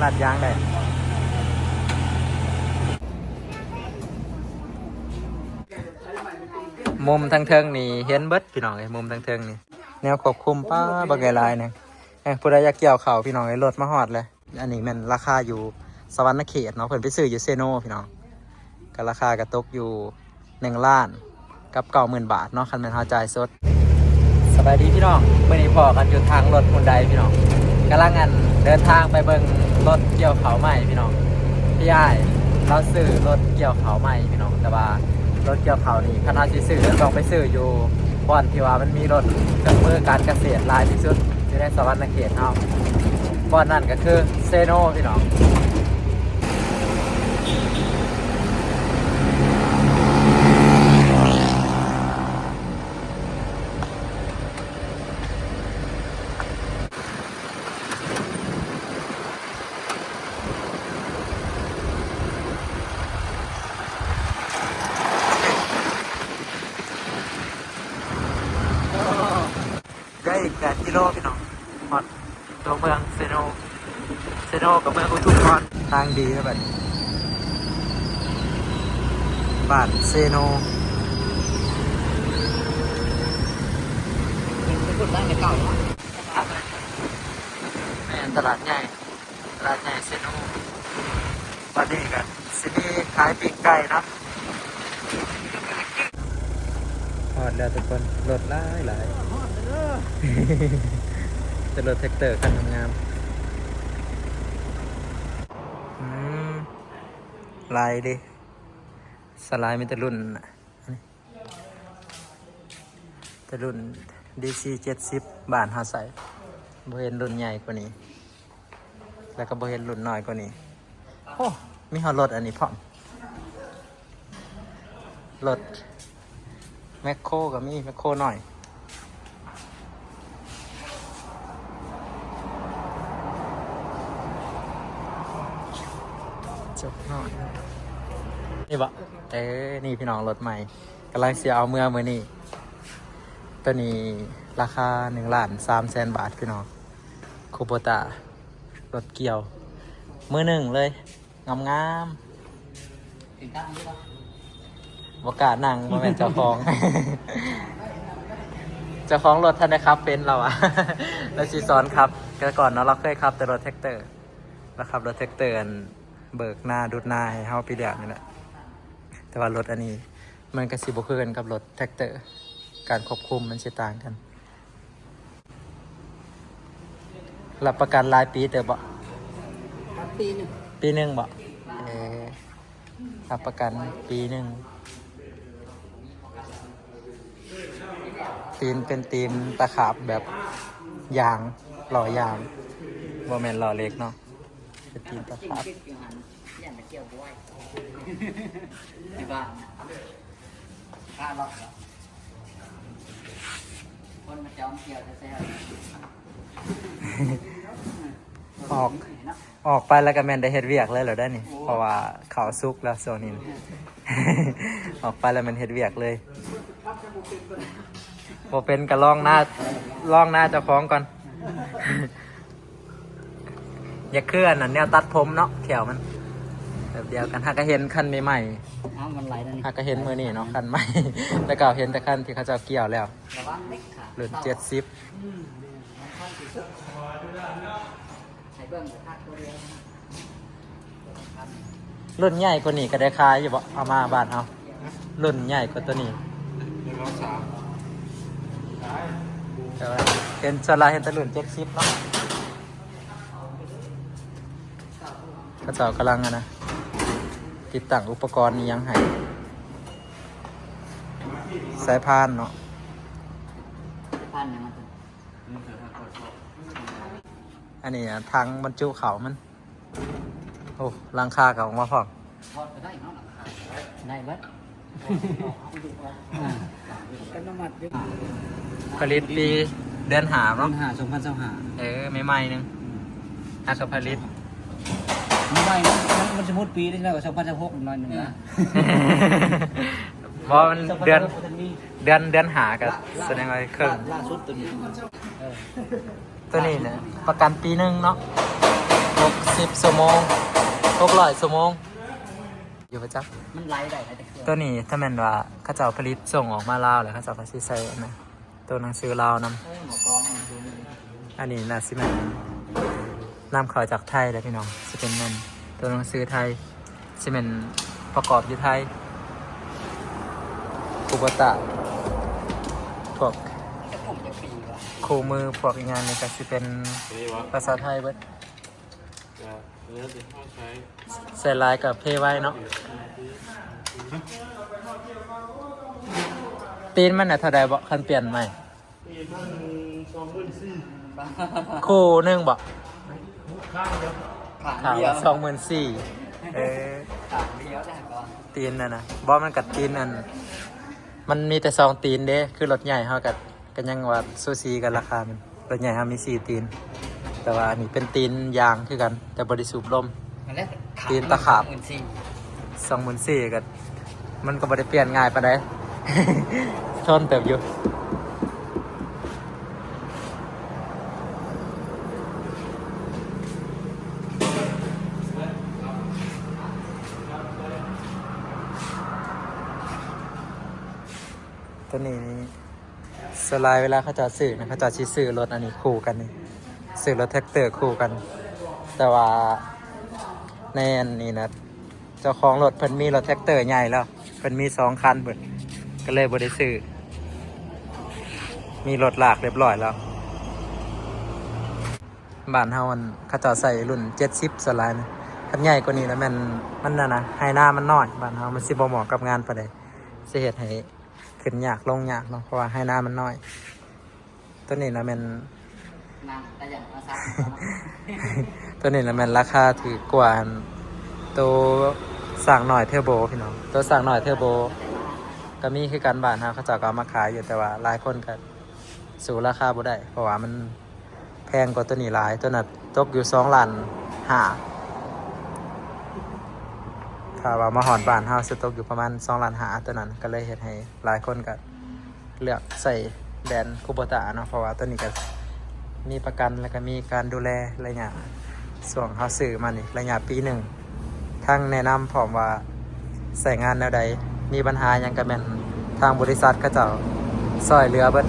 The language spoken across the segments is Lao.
ລາດຢາງໄດ້. ມຸມທາງເທິງນີ້ເຫັນເບິດພີ່ນ້ອງເອີຍ, ມຸມທາງເທິງນີ້ແນວຄວບຄຸມ ປ້າ ບັກໃຫຍ່ຫຼາຍໜຶ່ງ. ເອີ ຜູ້ໃດຢາກກ່ຽວເຂົ້າພີ່ນ້ອງເອີຍ, ລົດມາຮອດແລ້ວ. ອັນນີ້ແມ່ນລາຄາຢູ່ສະຫວັນນະເຂດເນາະ, ເພິ່ນໄປຊື້ຢູ່ເຊໂນພີ່ນ້ອງ, ກໍລາຄາກໍຕົກຢູ່ ໜຶ່ງລ້ານກັບເກົ້າໝື່ນບາດເນາະ ຄັນແມ່ນເຮົາຈ່າຍສົດ. ສະບາຍດີພີ່ນ້ອງ, ມື້ນີ້ພໍ້ກັນຢູ່ທາງລົດຮຸນໄດພີ່ນ້ອງ, ກຳລັງ ອັນ ເດີນທາງໄປເບິ່ງລົດກ່ຽວເຂົ້າໃໝ່ພີ່ນ້ອງ. ພີ່ອ້າຍລາວຊື້ລົດກ່ຽວເຂົ້າໃໝ່ພີ່ນ້ອງ, ແຕ່ວ່າລົດກ່ຽວເຂົ້ານີ້ ຄັນເຮົາຊິຊື້ ຕ້ອງໄປຊື້ຢູ່ບ່ອນທີ່ວ່າມັນມີລົດເຄື່ອງມືການກະເສດຫຼາຍທີ່ສຸດ ຢູ່ໃນສະຫວັນນະເຂດເຮົາ, ບ່ອນນັ້ນກໍຄືເຊໂນພີ່ນ້ອງ. ເຫຼືອອີກແປດກິໂລພີ່ນ້ອງ ຮອດຕົວເມືອງເຊໂນ, ເຊໂນກັບເມືອງອຸທຸມພອນ. ທາງດີແລ້ວບັດນີ້ ບ້ານເຊໂນ. ເປັນຄົນດ້ານເກົ່າເນາະ. ແມ່ນຕະຫຼາດໃຫຍ່ ຕະຫຼາດໃຫຍ່ເຊໂນ. ວັນນີ້ກໍຊິມີຂາຍປີ້ງໄກ່ນຳ. ຮອດແລ້ວທຸກຄົນ, ລົດຫຼາຍໆ ຮອດແລ້ວເດີ. ແຕ່ລົດແທັກເຕີຄັນງາມໆ. ອືມ ຫຼາຍເດ້, ສ່ວນຫຼາຍມີແຕ່ລຸ້ນ ແຕ່ລຸ້ນດີຊີເຈັດສິບບ້ານເຮົາໃຊ້, ບໍ່ເຫັນລຸ້ນໃຫຍ່ກວ່ານີ້ ແລ້ວກໍບໍ່ເຫັນລຸ້ນນ້ອຍກວ່ານີ້. ໂອ້ ມີຮອດລົດອັນນີ້ພ້ອມ, ລົດແມັກໂຄກໍມີ, ແມັກໂຄນ້ອຍ. ຈົບເນາະ ນີ້ບໍ? ເອີ ນີ້ພີ່ນ້ອງ ລົດໃໝ່ ກຳລັງຊິເອົາເມືອມື້ນີ້. ໂຕນີ້ລາຄາໜຶ່ງລ້ານສາມແສນບາດພີ່ນ້ອງ, ຄູໂບຕ້າ ລົດກ່ຽວ ມືໜຶ່ງເລີຍ ງາມໆ. ບໍ່ກ້ານັ່ງ ບໍ່ແມ່ນເຈົ້າຂອງ, ເຈົ້າຂອງລົດທັນໄດ້ຂັບເປັນລາວອະ, ລາວຊິສອນຂັບກ່ອນເນາະ. ລາວເຄີຍຂັບແຕ່ລົດແທັກເຕີ, ລາວຂັບລົດແທັກເຕີ ອັນ ເບີກນາດູດນາໃຫ້ເຮົາປີແລ້ວນີ້ແຫຼະ. ແຕ່ວ່າລົດອັນນີ້ມັນກໍຊິບໍ່ຄືກັນກັບລົດແທັກເຕີ, ການຄວບຄຸມມັນຊິຕ່າງກັນ. ຮັບປະກັນຫຼາຍປີເຕີບບໍ່? ປີໜຶ່ງ. ປີໜຶ່ງບໍ່? ເອີ ຮັບປະກັນປີໜຶ່ງ. ຕີນເປັນຕີນຕະຂາບແບບຢາງ, ລໍ້ຢາງ, ບໍ່ແມ່ນລໍ້ເຫຼັກເນາະ. ໄປຕີນຕະຂາບ ຢູ່ບ້ານ ຂ້າລັອກ ຄົນມາຈອມກ່ຽວແທ້ໆ. ອອກ ອອກໄປແລ້ວກໍແມ່ນໄດ້ເຮັດວຽກເລີຍແລ້ວໄດ໋ນີ້. ໂອ້ ເພາະວ່າເຂົ້າສຸກແລ້ວຊ່ວງນີ້, ອອກໄປແລ້ວແມ່ນເຮັດວຽກເລີຍ. ບໍ່ເປັນກໍລອງໜ້າ ລອງໜ້າເຈົ້າຂອງກ່ອນ. ຢາກຄືອັນນັ້ນ ແນວຕັດຜົມເນາະ, ແຂ້ວມັນແບບດຽວກັນ. ຫາກະເຫັນຄັນໃໝ່ໆ ເອົາ ມັນໄຫຼແລ້ວນີ້. ຫາກະເຫັນມື້ນີ້ເນາະ ຄັນໃໝ່, ແຕ່ເກົ່າເຫັນແຕ່ຄັນທີ່ເຂົາເຈົ້າກ່ຽວແລ້ວ. ລຸ້ນເຈັດສິບ ໃຫ້ເບິ່ງຄັກຕົວດຽວ. ລຸ້ນໃຫຍ່ກວ່ານີ້ກໍໄດ້ຂາຍຢູ່ບໍ່? ເອົາມາບ້ານເຮົາ ລຸ້ນໃຫຍ່ກວ່າຕົວນີ້. ແຕ່ວ່າເຫັນສ່ວນຫຼາຍເຫັນແຕ່ລຸ້ນເຈັດສິບເນາະ. ເຂົາເຈົ້າກຳລັງ ອັນນະ ຕິດຕັ້ງອຸປະກອນອີ່ຫຍັງໃຫ້, ສາຍພານເນາະ. ສາຍພານຫຍັງ? ອັນນີ້ ອາ ຖັງບັນຈຸເຂົ້າມັນ. ໂອ້ ຫຼັງຄາກໍອອກມາພ້ອມ. ຖອດກໍໄດ້ເນາະ ຫຼັງຄາໄດ້ເບິດ. ອ່າ ອັດຕະໂນມັດຢູ່. ຜະລິດປີເດືອນຫ້າເນາະ, ເດືອນຫ້າ ສອງພັນຊາວຫ້າ. ເອີ ໃໝ່ໆໜຶ່ງ. ອືມ ຫາກໍຜະລິດໃໝ່ໆ ມັນ ມັນຊິໝົດປີແລ້ວ ສອງພັນຊາວຫົກໜ້ອຍໜຶ່ງນະ. ບໍ່ ມັນເດືອນ ເດືອນ ເດືອນຫ້າກໍສະແດງວ່າເຄິ່ງ. ລ່າສຸດຕົວນີ້ ເອີ ຕົວນີ້ນະ ປະກັນປີໜຶ່ງເນາະ, ບໍ່ ຫົກສິບຊົ່ວໂມງ ຫົກຮ້ອຍຊົ່ວໂມງ ຢູ່ປະຈັກ ມັນໄລ່ໄດ້ແຕ່ເຄື່ອງ ໂຕນີ້ຖ້າແມ່ນວ່າເຂົາເຈົ້າຜະລິດສົ່ງອອກມາລາວແລ້ວ ເຂົາເຈົ້າກໍຊິໃສ່ອັນນັ້ນ ໂຕໜັງສືລາວນຳ. ໂອ້ ໝໍກອງມັນຢູ່ນີ້ ອັນນີ້ໜ້າຊິແມ່ນນຳເຂົ້າຈາກໄທເດ້ພີ່ນ້ອງ ຊິເປັນແມ່ນໂຕໜັງສືໄທ ຊິແມ່ນປະກອບຢູ່ໄທ ຄູໂບຕາ ພວກ ຈັກກຸ່ມຈັກປີວະ ຄູ່ມືພວກອີ່ຫຍັງນີ້ກໍຊິເປັນພາສາໄທເບິດ. ກໍແລ້ວແຕ່ເຮົາໃຊ້ ໃສ່ຫຼາຍກໍເພໄວເນາະ. ຕີນມັນນະເທົ່າໃດເບາະ ຄັນປ່ຽນໃໝ່? ຕີນມັນສອງໝື່ນສີ່ ຄູ່ໜຶ່ງເບາະ? ຂ້າງດຽວ ຂ້າງດຽວ ສອງໝື່ນສີ່. ເອີ ຂ້າງດຽວແລ້ວກໍ ຕີນນັ້ນນະ ບໍ່ ມັນກໍຕີນອັນ ມັນມີແຕ່ສອງຕີນເດ້ ຄືລົດໃຫຍ່ເຮົາກໍ ກໍຍັງວ່າສູສີກັນລາຄາມັນ ລົດໃຫຍ່ເຮົາມີສີ່ຕີນ ແຕ່ວ່າອັນນີ້ເປັນຕີນຢາງຄືກັນ ແຕ່ບໍ່ໄດ້ສູບລົມ ນັ້ນແຫຼະ ຕີນຕະຂາບ ສອງໝື່ນສີ່ ກໍມັນກໍບໍ່ໄດ້ປ່ຽນງ່າຍປານໃດ ທົນເຕີບຢູ່. ໂຕນີ້ນີ້ ສ່ວນຫຼາຍເວລາເຂົາເຈົ້າຊື້ນະ ເຂົາເຈົ້າຊິຊື້ລົດອັນນີ້ຄູ່ກັນນີ້ ຊື້ລົດແທັກເຕີຄູ່ກັນ ແຕ່ວ່າໃນອັນນີ້ນະ ເຈົ້າຂອງລົດເພິ່ນມີລົດແທັກເຕີໃຫຍ່ແລ້ວ ເພິ່ນມີສອງຄັນພຸ້ນ ກໍເລີຍບໍ່ໄດ້ຊື້ ມີລົດລາກຮຽບຮ້ອຍແລ້ວ. ບ້ານເຮົາອັນ ເຂົາເຈົ້າໃຊ້ລຸ້ນເຈັດສິບສ່ວນຫຼາຍນະ ຄັນໃຫຍ່ກວ່ານີ້ລະແມ່ນ ມັນນັ້ນນະ ໄຮ່ນາມັນນ້ອຍ ບ້ານເຮົາມັນຊິບໍ່ເໝາະກັບງານປານໃດ ຊິເຮັດໃຫ້ ຂຶ້ນຍາກລົງຍາກເນາະ ເພາະວ່າໄຮ່ນາມັນນ້ອຍ. ໂຕນີ້ລະແມ່ນ ນາງຕາຫຍັງມາຊັກ ໂຕນີ້ລະແມ່ນລາຄາຖືກກວ່າອັນ ໂຕຊ້າງນ້ອຍເທີໂບພີ່ນ້ອງ ໂຕຊ້າງນ້ອຍເທີໂບກໍມີຄືກັນ ບ້ານເຮົາເຂົາເຈົ້າກໍເອົາມາຂາຍຢູ່ ແຕ່ວ່າຫຼາຍຄົນກໍສູ້ລາຄາບໍ່ໄດ້ ເພາະວ່າມັນ ແພງກວ່າໂຕນີ້ຫຼາຍ ໂຕນັ້ນຕົກຢູ່ສອງລ້ານຫ້າ ຖ້າວ່າມາຮອດບ້ານເຮົາຊິຕົກຢູ່ປະມານສອງລ້ານຫ້າ ໂຕນັ້ນ ກໍເລີຍເຮັດໃຫ້ຫຼາຍຄົນກໍເລືອກໃຊ້ແບຣນຄູໂບຕາເນາະ ເພາະວ່າໂຕນີ້ກໍມີປະກັນ ແລ້ວກໍມີການດູແລໄລຍະ ຊ່ວງເຮົາຊື້ມານີ້ໄລຍະປີໜຶ່ງ ທັງແນະນຳພ້ອມວ່າໃຊ້ງານແນວໃດ ມີບັນຫາຫຍັງກະແມ່ນທາງບໍລິສັດເຂົາເຈົ້າຊ່ອຍເຫຼືອເບິດ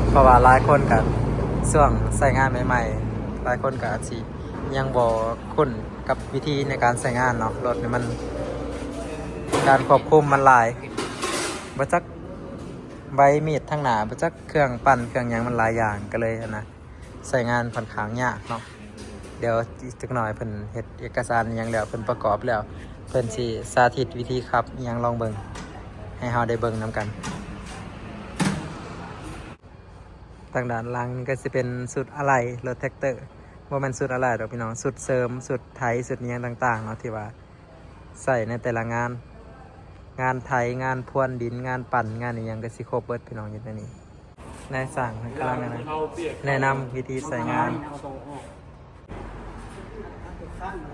ເພາະວ່າຫຼາຍຄົນກະຊ່ວງໃຊ້ງານໃໝ່ໆ ຫຼາຍຄົນກະອາດຊິຍັງບໍ່ຄຸ້ນກັບວິທີໃນການໃຊ້ງານເນາະ ລົດນີ້ມັນການຄວບຄຸມມັນຫຼາຍ ບໍ່ຈັກໃບມີດທາງໜ້າ ບໍ່ຈັກເຄື່ອງປັ່ນເຄື່ອງຫຍັງ ມັນຫຼາຍຢ່າງ ກະເລີຍຫັ້ນນະ ໃຊ້ງານຂ້ອນຂ້າງຍາກເນາະ. ດຽວອີກຈັກໜ່ອຍເພິ່ນເຮັດເອກະສານອີ່ຫຍັງແລ້ວ ເພິ່ນປະກອບແລ້ວ ເພິ່ນຊິສາທິດວິທີຂັບອີ່ຫຍັງລອງເບິ່ງ ໃຫ້ເຮົາໄດ້ເບິ່ງນຳກັນ. ທາງດ້ານຫຼັງນີ້ກໍຊິເປັນຊຸດອາໄຫຼ່ລົດແທັກເຕີ ບໍ່ແມ່ນຊຸດອາໄຫຼ່ດອກພີ່ນ້ອງ ຊຸດເສີມ ຊຸດໄຖ ຊຸດອີ່ຫຍັງຕ່າງໆເນາະ ທີ່ວ່າ ໃຊ້ໃນແຕ່ລະງານ ງານໄຖ ງານພວນດິນ ງານປັ່ນ ງານອີ່ຫຍັງກໍຊິຄົບເບິດພີ່ນ້ອງ ຢູ່ໃນນີ້. ນາຍຊ່າງເພິ່ນກຳລັງ ແນະນຳ ແນະນຳວິທີໃຊ້ງານ.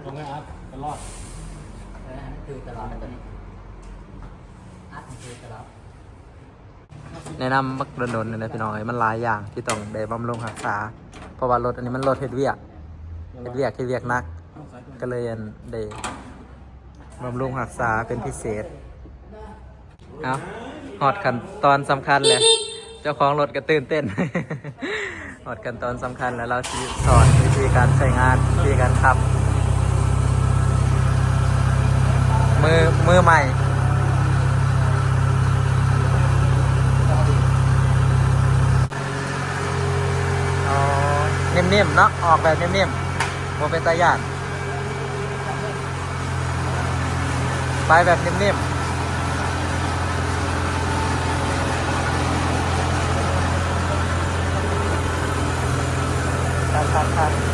ຕ້ອງໃຫ້ອັດຕະຫຼອດ ເອີ ໃຫ້ມັນຖືກຕະຫຼອດ ອັດໃຫ້ຖືກຕະຫຼອດ. ແນະນຳບັກດົນໆນີ້ແຫຼະພີ່ນ້ອງເອີຍ ມັນຫຼາຍຢ່າງທີ່ຕ້ອງໄດ້ບຳລຸງຮັກສາ ເພາະວ່າລົດອັນນີ້ມັນລົດເຮັດວຽກ ເຮັດວຽກ ເຮັດວຽກໜັກ ກໍເລີຍ ອັນ ໄດ້ບຳລຸງຮັກສາເປັນພິເສດ. ເອົາ ຮອດຂັ້ນຕອນສຳຄັນແລ້ວ ເຈົ້າຂອງລົດກໍຕື່ນເຕັ້ນ. ຮອດຂັ້ນຕອນສຳຄັນແລ້ວ ລາວຊິສອນວິທີການໃຊ້ງານ ວິທີການຂັບ ມື ມືໃໝ່. ອໍ ນິ້ມໆເນາະ ອອກແບບນິ້ມໆ ບໍ່ເປັນຕາຢ້ານ. ໄປແບບນິ້ມໆ ຄັກໆໆ.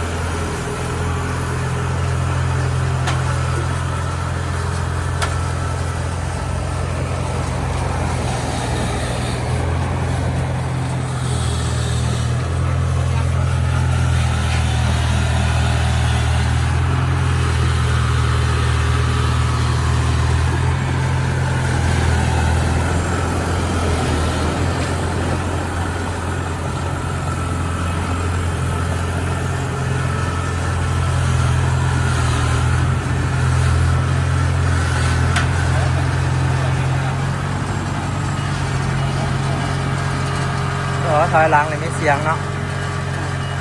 ຖອຍຫຼັງນີ້ມີສຽງເນາະ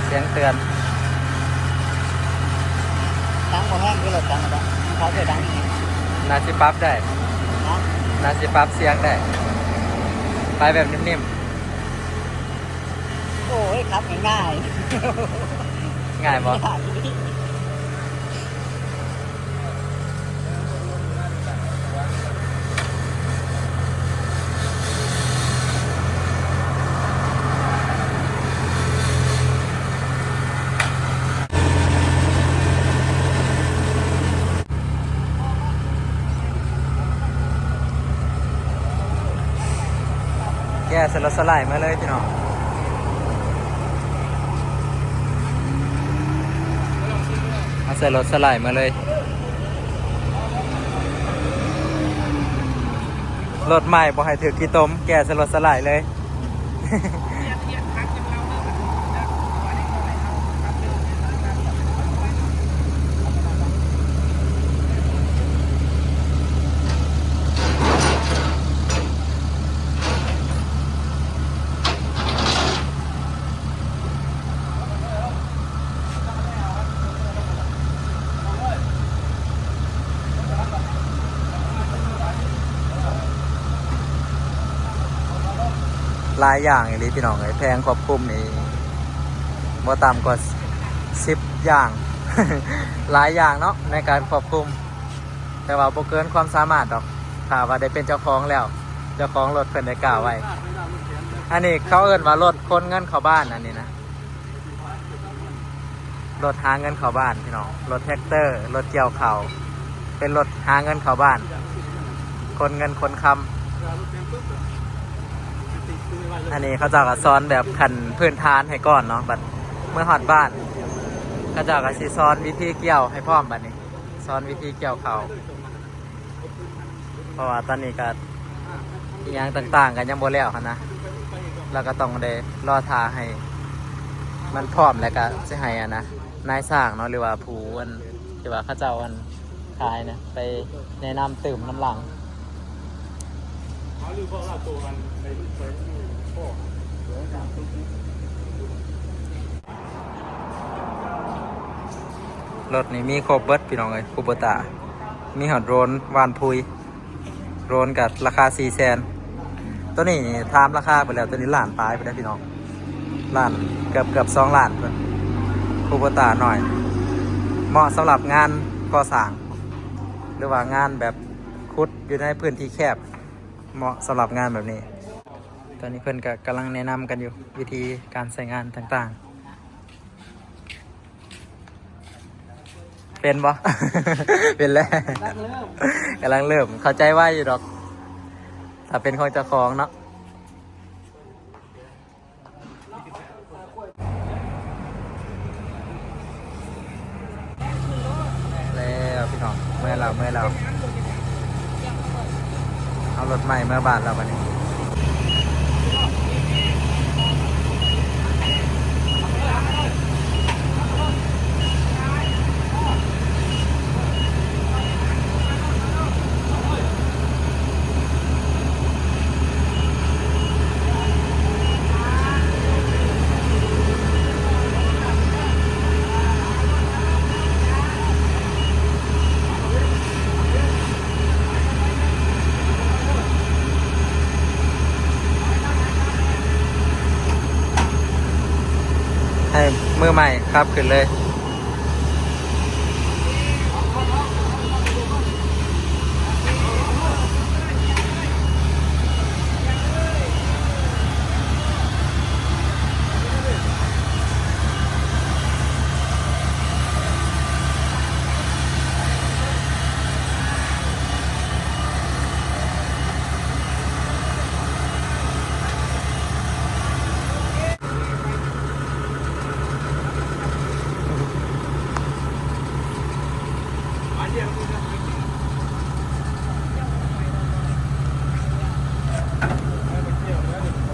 ສຽງເຕືອນ. ດັງບໍ່ແຮງຄືລົດຈັກນະ ເຂົາເຈົ້າດັງອີ່ຫຍັງ? ໜ້າຊິປັບໄດ້ ຮະ? ໜ້າຊິປັບສຽງໄດ້ ໄປແບບນິ່ມໆ. ໂອ້ຍ ຂັບງ່າຍໆ. ງ່າຍບໍ່? ງ່າຍ. ແກ່ໃສ່ລົດສະໄລມາເລີຍພີ່ນ້ອງ ມາໃສ່ລົດສະໄລມາເລີຍ. ລົດໃໝ່ບໍ່ໃຫ້ຖືກຂີ້ຕົມ ແກ່ໃສ່ລົດສະໄລເລີຍ. ຫຼາຍຢ່າງອີ່ຫຼີພີ່ນ້ອງເອີຍ ແຜງຄວບຄຸມນີ້ບໍ່ຕ່ຳກວ່າສິບຢ່າງ ຫຼາຍຢ່າງເນາະໃນການຄວບຄຸມ ແຕ່ວ່າບໍ່ເກີນຄວາມສາມາດດອກ ຖ້າວ່າໄດ້ເປັນເຈົ້າຂອງແລ້ວ ເຈົ້າຂອງລົດເພິ່ນໄດ້ກ່າວໄວ້. ອັນນີ້ເຂົາເອີ້ນວ່າລົດຂົນເງິນເຂົ້າບ້ານ ອັນນີ້ນະ. ລົດຫາເງິນເຂົ້າບ້ານພີ່ນ້ອງ ລົດແທຣັກເຕີ ລົດກ່ຽວເຂົ້າ ເປັນລົດຫາເງິນເຂົ້າບ້ານ ຂົນເງິນຂົນຄຳ. ອັນນີ້ເຂົາເຈົ້າກໍສອນແບບຂັ້ນພື້ນຖານໃຫ້ກ່ອນເນາະ ບັດເມື່ອຮອດບ້ານ ເຂົາເຈົ້າກໍຊິສອນວິທີກ່ຽວໃຫ້ພ້ອມ ບັດນີ້ສອນວິທີກ່ຽວເຂົ້າ. ເພາະວ່າຕອນນີ້ກໍອີ່ຫຍັງຕ່າງໆກໍຍັງບໍ່ແລ້ວຫັ້ນນະ ແລ້ວກໍຕ້ອງໄດ້ລໍຖ້າໃຫ້ມັນພ້ອມ ແລ້ວກໍຊິໃຫ້ອັນນະ ນາຍຊ່າງເນາະ ຫຼືວ່າຜູ້ອັນທີ່ວ່າເຂົາເຈົ້າອັນຂາຍນະ ໄປແນະນຳຕື່ມນຳຫຼັງ. ລົດນີ້ມີຄົບເບິດພີ່ນ້ອງເອີຍ ຄູໂບຕ້າ ມີຮອດໂດຣນຫວ່ານຝຸ່ນ ໂດຣນກໍລາຄາສີ່ແສນ. ໂຕນີ້ນີ້ຖາມລາຄາໄປແລ້ວ ໂຕນີ້ລ້ານປາຍພຸ້ນເດ້ພີ່ນ້ອງ ລ້ານ ເກືອບ ເກືອບສອງລ້ານພຸ້ນ. ຄູໂບຕ້ານ້ອຍ ເໝາະສຳລັບງານກໍ່ສ້າງ ຫຼືວ່າງານແບບຂຸດຢູ່ໃນພື້ນທີ່ແຄບ ເໝາະສຳລັບງານແບບນີ້. ຕອນນີ້ເພິ່ນກໍກຳລັງແນະນຳກັນຢູ່ ວິທີການໃຊ້ງານຕ່າງໆ. ເປັນບໍ່? ເປັນແລ້ວ ກຳລັງເລີ່ມ ກຳລັງເລີ່ມ ເຂົ້າໃຈໄວຢູ່ດອກ ຖ້າເປັນຂອງເຈົ້າຂອງເນາະ. ແລ້ວພີ່ນ້ອງ ເມື່ອຍແລ້ວ ເມື່ອຍແລ້ວ ເອົາລົດໃໝ່ເມືອບ້ານແລ້ວບັດນີ້. ໃຫ້ມືໃໝ່ຂັບຂຶ້ນເລີຍ.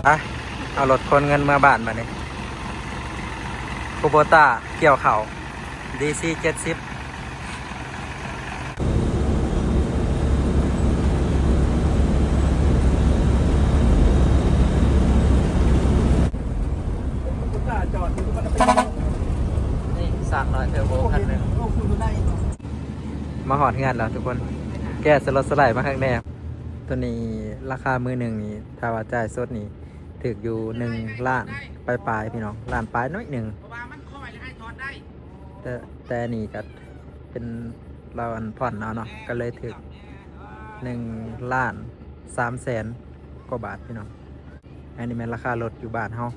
ໄປ ເອົາລົດຂົນເງິນເມືອບ້ານບາດນີ້. ຄູໂບຕ້າກ່ຽວເຂົ້າ ດີຊີເຈັດສິບ. ມາຮອດເຮືອນແລ້ວທຸກຄົນ ແກ້ສະຫຼົດສະຫຼາຍມາຄັກແນ່. ໂຕນີ້ລາຄາມື້ໜຶ່ງນີ້ ຖ້າວ່າຈ່າຍສົດນີ້ ຖືກຢູ່ໜຶ່ງລ້ານປາຍໆ ພີ່ນ້ອງ ລ້ານປາຍໜ້ອຍໜຶ່ງ. ແຕ່ ແຕ່ອັນນີ້ກໍເປັນລາວອັນຜ່ອນເອົາເນາະ ກໍເລີຍຖືກໜຶ່ງລ້ານສາມແສນກວ່າບາດ ພີ່ນ້ອງ. ອັນນີ້ແມ່ນລາຄາລົດຢູ່ບ້ານເຮົາ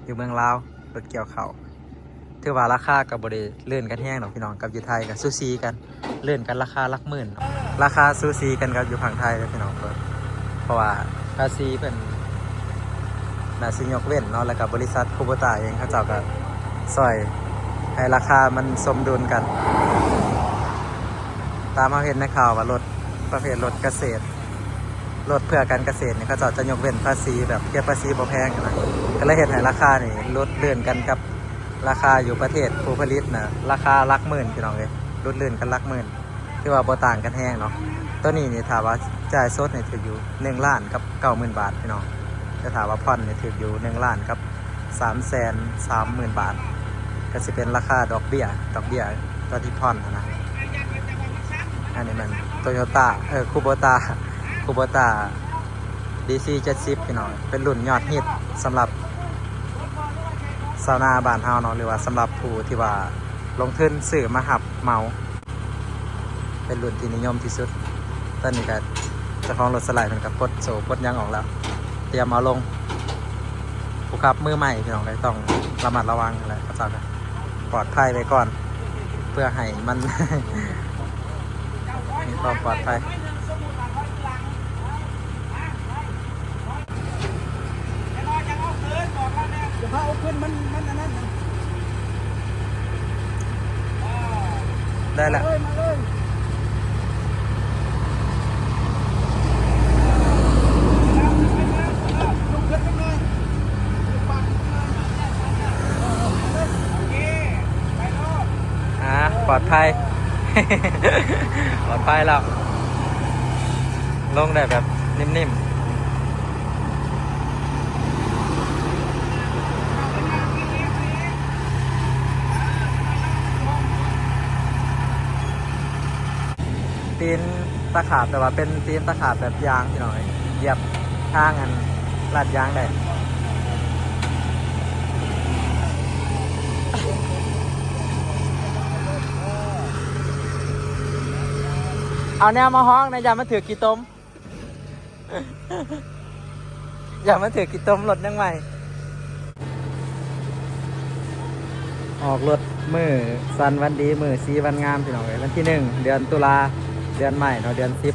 ຢູ່ເມືອງລາວ ລົດກ່ຽວເຂົ້າ. ຖືວ່າລາຄາກໍບໍ່ໄດ້ລື່ນກັນແຮງດອກພີ່ນ້ອງ ກັບຢູ່ໄທກໍສູສີກັນ ລື່ນກັນລາຄາຫຼັກໝື່ນ ລາຄາສູສີກັນກັບຢູ່ຝັ່ງໄທເດ້ພີ່ນ້ອງ. ເພາະວ່າພາສີເພິ່ນໜ້າຊິຍົກເວັ້ນເນາະ ແລ້ວກໍບໍລິສັດຄູໂບຕາເອງ ເຂົາເຈົ້າກໍຊ່ອຍໃຫ້ລາຄາມັນສົມດຸນກັນ. ຕາມເຮົາເຫັນໃນຂ່າວວ່າລົດປະເພດລົດກະເສດ ລົດເພື່ອການກະເສດນີ້ ເຂົາເຈົ້າຈະຍົກເວັ້ນພາສີ ແບບເກັບພາສີບໍ່ແພງນະ ກໍເລີຍເຮັດໃຫ້ລາຄານີ້ຫຼຸດລື່ນກັນກັບລາຄາຢູ່ປະເທດຜູ້ຜະລິດນະ ລາຄາຫຼັກໝື່ນພີ່ນ້ອງເອີຍ ຫຼຸດລື່ນກັນຫຼັກໝື່ນ. ຖືວ່າບໍ່ຕ່າງກັນແຮງເນາະ. ໂຕນີ້ນີ້ຖ້າວ່າຈ່າຍສົດນີ້ຖືກຢູ່ໜຶ່ງລ້ານກັບເກົ້າໝື່ນບາດພີ່ນ້ອງ ແຕ່ຖ້າວ່າຜ່ອນນີ້ຖືກຢູ່ໜຶ່ງລ້ານກັບ ສາມແສນສາມໝື່ນບາດ ກໍຊິເປັນລາຄາດອກເບ້ຍ ດອກເບ້ຍຕອນທີ່ຜ່ອນຫັ້ນນະ. ອັນນີ້ແມ່ນໂຕໂຍຕ້າ ເອີ ຄູໂບຕາ ຄູໂບຕາ ດີຊີເຈັດສິບ ພີ່ນ້ອງ ເປັນລຸ້ນຍອດຮິດສຳລັບຊາວນາບ້ານເຮົາເນາະ ຫຼືວ່າສຳລັບຜູ້ທີ່ວ່າລົງທຶນຊື້ມາຮັບເໝົາ. ເປັນລຸ້ນທີ່ນິຍົມທີ່ສຸດ. ຕອນນີ້ກໍເຈົ້າຂອງລົດສະໄລເພິ່ນກໍປົດໂສ້ປົດຫຍັງອອກແລ້ວ ຕຽມເອົາລົງ. ຜູ້ຂັບມືໃໝ່ພີ່ນ້ອງເອີຍ ຕ້ອງລະມັດລະວັງຫັ້ນແຫຼະ ເຂົາເຈົ້າກໍປອດໄພໄວ້ກ່ອນ ເພື່ອໃຫ້ມັນມີຄວາມປອດໄພ. ຢ່າພາເອົາຂຶ້ນ ມັນ ມັນອັນນັ້ນນະ. ໄດ້ລະ ມາເລີຍ ມາເລີຍ. ອ່າ ປອດໄພ ປອດໄພແລ້ວ ລົງໄດ້ແບບ ນິ້ມໆ. ຕີນຕະຂາບ ແຕ່ວ່າເປັນຕີນຕະຂາບແບບຢາງພີ່ນ້ອງເອີຍ ຢຽບທາງອັນລາດຢາງໄດ້. ເອົາແນວມາຮອງແດ່ ຢ້ານມັນຖືກຂີ້ຕົມ. ຢ່າມາຖືກຂີ້ຕົມ ລົດຍັງໃໝ່. ອອກລົດມື້ສັນວັນດີ ມື້ສີວັນງາມ ພີ່ນ້ອງເອີຍ ວັນທີໜຶ່ງ ເດືອນຕຸລາ ເດືອນໃໝ່ເນາະ ເດືອນສິບ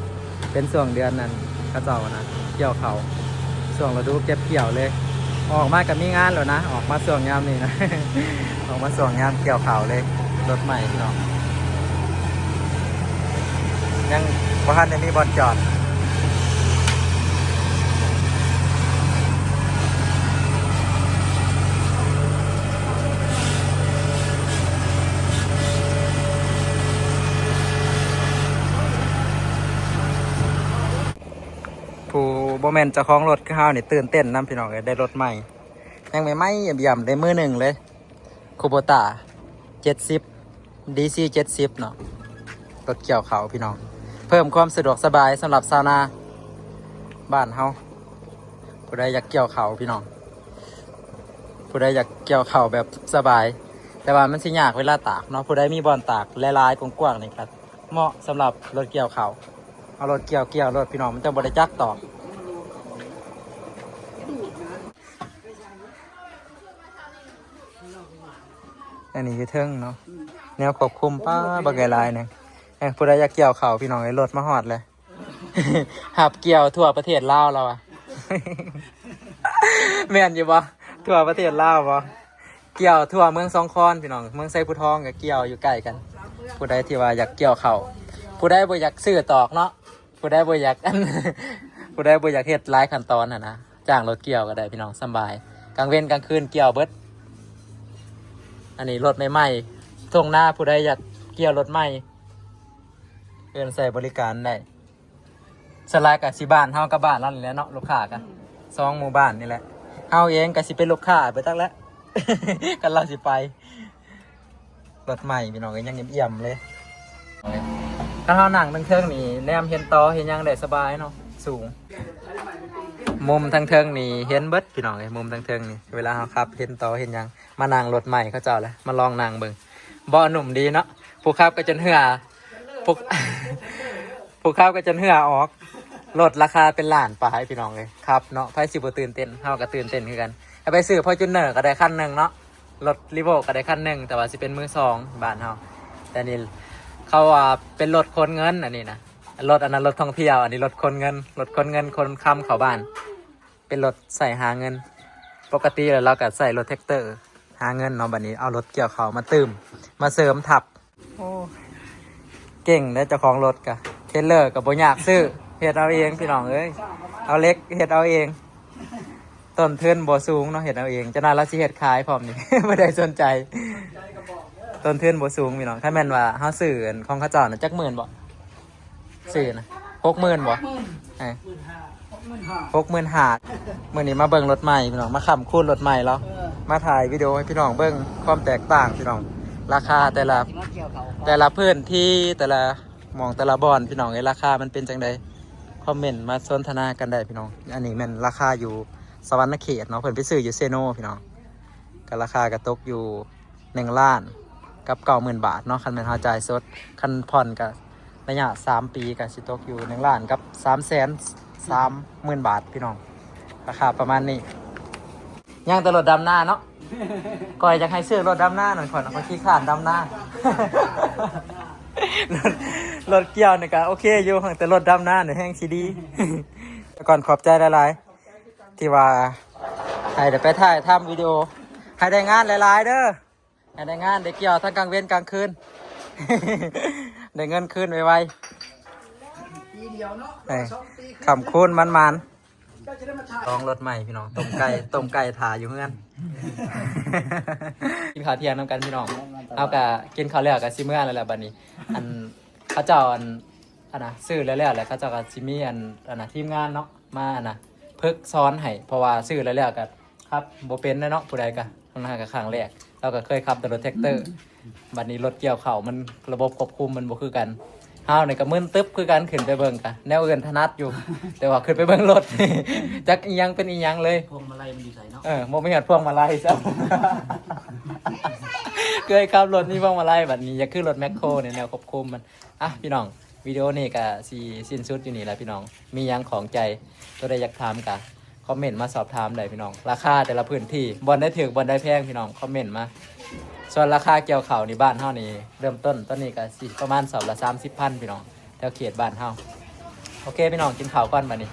ເປັນຊ່ວງເດືອນນັ້ນ ເຂົາເຈົ້ານະ ກ່ຽວເຂົ້າ ຊ່ວງລະດູເກັບກ່ຽວເລີຍ. ອອກມາກໍມີງານແລ້ວນະ ອອກມາຊ່ວງຍາມນີ້ນະ ອອກມາຊ່ວງຍາມກ່ຽວເຂົ້າເລີຍ. ລົດໃໝ່ພີ່ນ້ອງ ຍັງບໍ່ທັນໄດ້ມີບ່ອນຈອດ. ຜູ້ບໍ່ແມ່ນເຈົ້າຂອງລົດຄືເຮົານີ້ຕື່ນເຕັ້ນນຳ ພີ່ນ້ອງເອີຍ ໄດ້ລົດໃໝ່ ຍັງໃໝ່ໆ ຢ້ຽມໆ ໄດ້ມືໜຶ່ງເລີຍ. ຄູໂບຕາ ເຈັດສິບ ດີຊີ ເຈັດສິບເນາະ ລົດກ່ຽວເຂົ້າພີ່ນ້ອງ ເພີ່ມຄວາມສະດວກສະບາຍສຳລັບຊາວນາບ້ານເຮົາ. ຜູ້ໃດຢາກກ່ຽວເຂົ້າພີ່ນ້ອງ ຜູ້ໃດຢາກກ່ຽວເຂົ້າແບບສະບາຍ ແຕ່ວ່າມັນຊິຍາກເວລາຕາກເນາະ. ຜູ້ໃດມີບ່ອນຕາກຫຼາຍໆ ກວ້າງໆ ນີ້ກໍເໝາະສຳລັບລົດກ່ຽວເຂົ້າ. ເອົາລົດກ່ຽວ ກ່ຽວໂລດພີ່ນ້ອງ ມັນຈັ່ງບໍ່ໄດ້ຈັກຕອກ. ອັນນີ້ຢູ່ເທິງເນາະ ແນວຄວບຄຸມ ປ້າ ບັກໃຫຍ່ຫຼາຍໜຶ່ງ. ເອີ ຜູ້ໃດຢາກກ່ຽວເຂົ້າພີ່ນ້ອງເອີຍ ລົດມາຮອດແລ້ວ ຮັບກ່ຽວທົ່ວປະເທດລາວລາວວ່າ. ແມ່ນຢູ່ບໍ່? ທົ່ວປະເທດລາວບໍ່? ກ່ຽວທົ່ວເມືອງສອງຄອນພີ່ນ້ອງ ເມືອງໄຊພູທອງກໍກ່ຽວ ຢູ່ໃກ້ກັນ. ຜູ້ໃດທີ່ວ່າຢາກກ່ຽວເຂົ້າ ຜູ້ໃດບໍ່ຢາກຊື້ຕອກເນາະ ຜູ້ໃດບໍ່ຢາກ ອັນ ຜູ້ໃດບໍ່ຢາກເຮັດຫຼາຍຂັ້ນຕອນຫັ້ນນະ ຈ້າງລົດກ່ຽວກໍໄດ້ພີ່ນ້ອງ ສຳບາຍ ກາງເວັນກາງຄືນກ່ຽວເບິດ. ອັນນີ້ລົດໃໝ່ໆ ທົ່ງນາ ຜູ້ໃດຢາກກ່ຽວລົດໃໝ່ ເອີ້ນໃຊ້ບໍລິການໄດ້. ສ່ວນຫຼາຍກໍຊິບ້ານເຮົາກັບບ້ານລາວນີ້ແຫຼະເນາະ ລູກຄ້າກໍ ອືມ ສອງໝູ່ບ້ານນີ້ແຫຼະ. ເຮົາເອງກໍຊິເປັນລູກຄ້າໄປຈັກແຫຼະ ຄັນລາວຊິໄປ. ລົດໃໝ່ພີ່ນ້ອງເອີຍ ຍັງອ່ຽມໆ ເລີຍ. ຄັນເຮົານັ່ງເທິງໆນີ້ ແນມເຫັນຕໍເຫັນຫຍັງໄດ້ສະບາຍເນາະ ສູງ. ມຸມທາງເທິງນີ້ເຫັນເບິດພີ່ນ້ອງເອີຍ, ມຸມທາງເທິງນີ້ ເວລາເຮົາຂັບເຫັນຕໍເຫັນຫຍັງ. ມານັ່ງລົດໃໝ່ເຂົາເຈົ້າແຫຼະ ມາລອງນັ່ງເບິ່ງ. ເບາະນຸ້ມດີເນາະ, ຜູ້ຂັບກໍຈົນເຫື່ອ ຜູ້ ຜູ້ຂັບກໍຈົນເຫື່ອອອກ. ລົດລາຄາເປັນລ້ານປາຍພີ່ນ້ອງເອີຍ, ຂັບເນາະ ໃຜຊິບໍ່ຕື່ນເຕັ້ນ? ເຮົາກໍຕື່ນເຕັ້ນຄືກັນ. ຖ້າໄປຊື້ Fortuner ກໍໄດ້ຄັນໜຶ່ງເນາະ, ລົດ Revo ກໍໄດ້ຄັນໜຶ່ງ ແຕ່ວ່າຊິເປັນມືສອງບ້ານເຮົາ. ແຕ່ນີ້ເຂົາວ່າເປັນລົດຂົນເງິນ ອັນນີ້ນະ, ລົດອັນນັ້ນລົດທ່ອງທ່ຽວ, ອັນນີ້ລົດຂົນເງິນ, ລົດຂົນເງິນຂົນຄຳເຂົ້າບ້ານ. ເປັນລົດໃຊ້ຫາເງິນ. ປົກກະຕິແລ້ວລາວກໍໃຊ້ລົດແທັກເຕີຫາເງິນເນາະ, ບັດນີ້ເອົາລົດກ່ຽວເຂົ້າມາຕື່ມ ມາເສີມທັບ. ໂອ້ ເກັ່ງເດ້ເຈົ້າຂອງລົດກະ, ເທຣລເລີກະບໍ່ຍາກຊື້, ເຮັດເອົາເອງພີ່ນ້ອງເອີຍ, ເອົາເຫຼັກເຮັດເອົາເອງ. ຕົ້ນທຶນບໍ່ສູງເນາະ, ເຮັດເອົາເອງ. ເຈົ້ານາຍລາວຊິເຮັດຂາຍພ້ອມນີ້ ບໍ່ໄດ້ສົນໃຈ. ຕົ້ນທຶນບໍ່ສູງພີ່ນ້ອງ. ຄັນແມ່ນວ່າເຮົາຊື້ອັນຂອງເຂົາເຈົ້ານະ ຈັກໝື່ນບໍ່? ຊື້ນະ ຫົກໝື່ນບໍ່? ເອີ ຫົກໝື່ນຫ້າ ຫົກໝື່ນຫ້າ. ມື້ນີ້ມາເບິ່ງລົດໃໝ່ພີ່ນ້ອງ, ມາຄ້ຳຄູນລົດໃໝ່ລາວ, ເອີ ມາຖ່າຍວິດີໂອໃຫ້ພີ່ນ້ອງເບິ່ງຄວາມແຕກຕ່າງພີ່ນ້ອງ, ລາຄາແຕ່ລະ ແຕ່ລະພື້ນທີ່ ແຕ່ລະໝ່ອງ ແຕ່ລະບ່ອນພີ່ນ້ອງເອີຍ, ລາຄາມັນເປັນຈັ່ງໃດ? ຄອມເມັນມາສົນທະນາກັນໄດ້ພີ່ນ້ອງ. ອັນນີ້ແມ່ນລາຄາຢູ່ສະຫວັນນະເຂດເນາະ, ເພິ່ນໄປຊື້ຢູ່ເຊໂນພີ່ນ້ອງ, ກໍລາຄາກໍຕົກຢູ່ ໜຶ່ງລ້ານກັບເກົ້າໝື່ນບາດເນາະ, ຄັນແມ່ນເຮົາຈ່າຍສົດ. ຄັນຜ່ອນກະໄລຍະສາມປີ ກະຊິຕົກຢູ່ໜຶ່ງລ້ານກັບສາມແສນສາມໝື່ນບາດພີ່ນ້ອງ, ລາຄາປະມານນີ້. ຍັງແຕ່ລົດດຳນາເນາະ, ຂ້ອຍຢາກໃຫ້ຊື້ລົດດຳນານັ້ນ, ຂ້ອຍ ຂ້ອຍຂີ້ຄ້ານດຳນາ. ລົດ ລົດກ່ຽວນີ້ກະໂອເຄຢູ່, ແຕ່ລົດດຳນານີ້ແຮງຊິດີ. ກ່ອນຂອບໃຈຫຼາຍໆ ທີ່ວ່າໃຫ້ໄດ້ໄປຖ່າຍທຳວິດີໂອ, ໃຫ້ໄດ້ງານຫຼາຍໆເດີ້, ໃຫ້ໄດ້ງານໄດ້ກ່ຽວທັງກາງເວັນກາງຄືນ, ໄດ້ເງິນຄືນໄວໆ. ປີດຽວເນາະ ເອີ ສອງປີ ຄ້ຳຄູນໝານໆ. ເຈົ້າຈະໄດ້ມາຖ່າຍ ລອງລົດໃໝ່ພີ່ນ້ອງ, ຕົ້ມໄກ່ ຕົ້ມໄກ່ຖ້າຢູ່ເຮືອນ. ກິນເຂົ້າທ່ຽງນຳກັນພີ່ນ້ອງ, ເຮົາກະກິນເຂົ້າແລ້ວກະຊິເມືອແລ້ວແຫຼະບັດນີ້. ອັນ ເຂົາເຈົ້າ ອັນ ອັນນະ ຊື້ແລ້ວໆ ແລ້ວເຂົາເຈົ້າກໍຊິມີ ອັນ ອັນນະ ທີມງານເນາະ ມາ ອັນນະ ຝຶກສອນໃຫ້, ເພາະວ່າຊື້ແລ້ວໆກໍຂັບບໍ່ເປັນແຫຼະເນາະ ຜູ້ໃດກໍ. ທາງນັ້ນກໍຄັ້ງແລກ, ລາວກໍເຄີຍຂັບແຕ່ລົດແທັກເຕີ, ບັດນີ້ລົດກ່ຽວເຂົ້າມັນ ລະບົບຄວບຄຸມມັນບໍ່ຄືກັນ. ເຮົານີ້ກໍມຶນຕຶບຄືກັນ, ຂຶ້ນໄປເບິ່ງກໍແນວອື່ນຖະໜັດຢູ່ ແຕ່ວ່າຂຶ້ນໄປເບິ່ງລົດ ຈັກອີ່ຫຍັງເປັນອີ່ຫຍັງເລີຍ. ພວງມາໄລມັນຢູ່ໃສເນາະ? ເອີ ບໍ່ມີຮອດພວງມາໄລຊ້ຳ. ເຄີຍຂັບລົດມີພວງມາໄລ, ບັດນີ້ຢາກຄືລົດແມັກໂຄນີ້ ແນວຄວບຄຸມມັນ. ອ່ະ ພີ່ນ້ອງ, ວິດີໂອນີ້ກະຊິສິ້ນສຸດຢູ່ນີ້ແຫຼະພີ່ນ້ອງ. ມີຫຍັງຂ້ອງໃຈ ຕົວໃດຢາກຖາມກະຄອມເມັນມາສອບຖາມໄດ້ພີ່ນ້ອງ. ລາຄາແຕ່ລະພື້ນທີ່ ບ່ອນໃດຖືກ ບ່ອນໃດແພງ ພີ່ນ້ອງຄອມເມັນມາ. ສ່ວນລາຄາກ່ຽວເຂົ້ານີ້ ບ້ານເຮົານີ້ເລີ່ມຕົ້ນຕອນນີ້ກະຊິປະມານສອບລະສາມສິບພັນ ພີ່ນ້ອງ, ແຖວເຂດບ້ານເຮົາ. ໂອເຄພີ່ນ້ອງ, ກິນເຂົ້າກ່ອນບັດນີ້.